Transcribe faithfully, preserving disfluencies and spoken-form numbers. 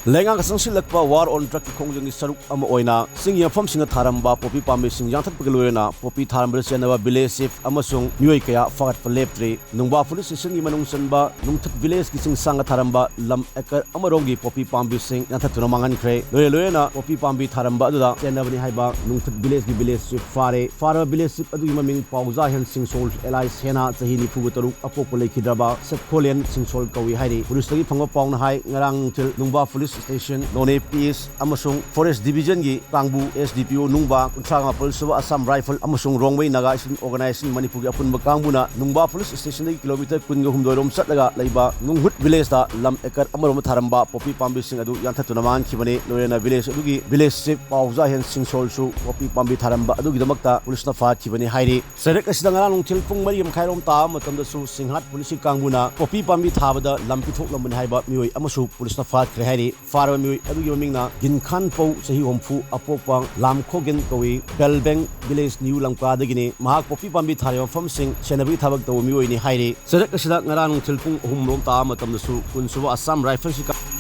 ꯂꯩꯉꯥꯛꯅ ꯆꯪꯁꯤꯜꯂꯛꯄ War on Drugsꯀꯤ ꯈꯣꯡꯖꯪꯒꯤ ꯁꯔꯨꯛ ꯑꯃ ꯑꯣꯏꯅ ꯆꯤꯡꯒꯤ ꯃꯐꯝꯁꯤꯡꯗ ꯊꯥꯔꯝꯕ ꯄꯣꯄꯤ ꯄꯥꯝꯕꯤꯁꯤꯡ ꯌꯥꯟꯊꯠꯄꯒ ꯂꯣꯏꯅꯅ ꯄꯣꯄꯤ ꯊꯥꯔꯝꯕꯗ ꯆꯦꯟꯅꯕ village chief ꯑꯃꯁꯨꯡ ꯃꯤꯑꯣꯏ ꯀꯌꯥ ꯐꯥꯒꯠꯄ ꯂꯦꯞꯇ꯭ꯔꯤ꯫ ꯅꯨꯡꯕꯥ police stationꯒꯤ ꯃꯅꯨꯡ ꯆꯟꯕ ꯅꯨꯡꯊꯠ villageꯀꯤ ꯆꯤꯡꯁꯥꯡꯗ ꯊꯥꯔꯝꯕ ꯂꯝ acre ꯑꯃꯔꯣꯝꯒꯤ ꯄꯣꯄꯤ ꯄꯥꯝꯕꯤꯁꯤꯡ ꯌꯥꯟꯊꯠꯇꯨꯅ ꯃꯥꯡꯍꯟꯈ꯭ꯔꯦ꯫ ꯂꯣꯏꯅ ꯂꯣꯏꯅꯅ ꯄꯣꯄꯤ ꯄꯥꯝꯕꯤ ꯊꯥꯔꯝꯕ ꯑꯗꯨꯗ ꯆꯦꯟꯅꯕꯅꯤ ꯍꯥꯏꯕ ꯅꯨꯡꯊꯠ villageꯀꯤ village chief ꯐꯥꯔꯦ꯫ ꯐꯥꯔꯕ village chief ꯑꯗꯨꯒꯤ ꯃꯃꯤꯡ ꯄꯥꯎꯖꯥꯍꯦꯟ ꯁꯤꯡꯁꯣꯜ alias ꯍꯦꯅꯥ, ꯆꯍꯤ ꯅꯤꯐꯨꯒ ꯇꯔꯨꯛ, ꯑꯄꯣꯛꯄ ꯂꯩꯈꯤꯗ꯭ꯔꯕ ꯁꯦꯠꯈꯣꯂꯦꯟ ꯁꯤꯡꯁꯣꯜ ꯀꯧꯏ ꯍꯥꯏꯔꯤ꯫ Policeꯇꯒꯤ ꯐꯪꯕ ꯄꯥꯎꯅ ꯍꯥꯏ, ꯉꯔꯥꯡ ꯅꯨꯡꯊꯤꯜ ꯅꯨꯡꯕꯥ police station, ꯅꯣꯅꯦ P S ꯑꯃꯁꯨꯡ Forest Divisionꯒꯤ ꯀꯥꯡꯕꯨ, S D P O ꯅꯨꯡꯕꯥ, ꯀꯨꯟꯊ꯭ꯔꯥ ꯃꯥꯄꯜ ꯁꯨꯕ Assam Rifle ꯑꯃꯁꯨꯡ ꯔꯣꯡꯃꯩ Naga Student Organisation ꯃꯅꯤꯄꯨꯔꯒꯤ ꯑꯄꯨꯟꯕ ꯀꯥꯡꯕꯨꯅ ꯅꯨꯡꯕꯥ police stationꯗꯒꯤ kilometre ꯀꯨꯟꯒ ꯍꯨꯝꯗꯣꯏ ꯔꯣꯝ ꯆꯠꯂꯒ ꯂꯩꯕ ꯅꯨꯡꯍꯨꯠ villageꯇ ꯂꯝ acre ꯑꯃꯔꯣꯝ ꯊꯥꯔꯝꯕ ꯄꯣꯄꯤ ꯄꯥꯝꯕꯤꯁꯤꯡ ꯑꯗꯨ ꯌꯥꯟꯊꯠꯇꯨꯅ ꯃꯥꯡꯈꯤꯕꯅꯤ꯫ ꯂꯣꯏꯅꯅ village ꯑꯗꯨꯒꯤ village chief ꯄꯥꯎꯖꯥꯍꯦꯟ ꯁꯤꯡꯁꯣꯜꯁꯨ ꯄꯣꯄꯤ ꯄꯥꯝꯕꯤ ꯊꯥꯔꯝꯕ ꯑꯗꯨꯒꯤꯗꯃꯛꯇ policeꯅ ꯐꯥꯈꯤꯕꯅꯤ ꯍꯥꯏꯔꯤ꯫ ꯆꯩꯔꯛ ꯑꯁꯤꯗ ꯉꯔꯥꯡ ꯅꯨꯡꯊꯤꯜ ꯄꯨꯡ ꯃꯔꯤ ꯃꯈꯥꯏꯔꯣꯝ ꯇꯥꯕ ꯃꯇꯝꯗꯁꯨ ꯁꯤꯡꯍꯥꯠ policeꯀꯤ ꯀꯥꯡꯕꯨꯅ ꯄꯣꯄꯤ ꯄꯥꯝꯕꯤ ꯊꯥꯕꯗ ꯂꯝ ꯄꯤꯊꯣꯛꯂꯝꯕꯅꯤ ꯍꯥꯏꯕ ꯃꯤꯑꯣꯏ ꯑꯃꯁꯨ policeꯅ ꯐꯥꯈ꯭ꯔꯦ ꯍꯥꯏꯔꯤ꯫ ꯐꯥꯔꯕ ꯃꯤꯑꯣꯏ ꯑꯗꯨꯒꯤ ꯃꯃꯤꯡꯅ ꯒꯤꯟꯈꯥꯟ ꯄꯧ, ꯆꯍꯤ ꯍꯨꯝꯐꯨ, ꯑꯄꯣꯛꯄ ꯂꯥꯝꯈꯣꯒꯦꯟ ꯀꯧꯏ, ꯕꯦꯜꯕꯦꯡ village, ꯅ꯭ꯌꯨ ꯂꯝꯀꯥꯗꯒꯤꯅꯤ꯫ ꯃꯍꯥꯛ ꯄꯣꯄꯤ ꯄꯥꯝꯕꯤ ꯊꯥꯔꯤꯕ ꯃꯐꯝꯁꯤꯡ ꯁꯦꯟꯅꯕꯒꯤ ꯊꯕꯛ ꯇꯧꯕ ꯃꯤꯑꯣꯏꯅꯤ ꯍꯥꯏꯔꯤ꯫ ꯆꯩꯔꯛ ꯑꯁꯤꯗ ꯉꯔꯥꯡ ꯅꯨꯡꯊꯤꯜ ꯄꯨꯡ ꯑꯍꯨꯝ ꯔꯣꯝ ꯇꯥꯕ ꯃꯇꯝꯗꯁꯨ ꯀꯨꯟ ꯁꯨꯕ Assam Riflesꯀꯤ ꯀꯥ-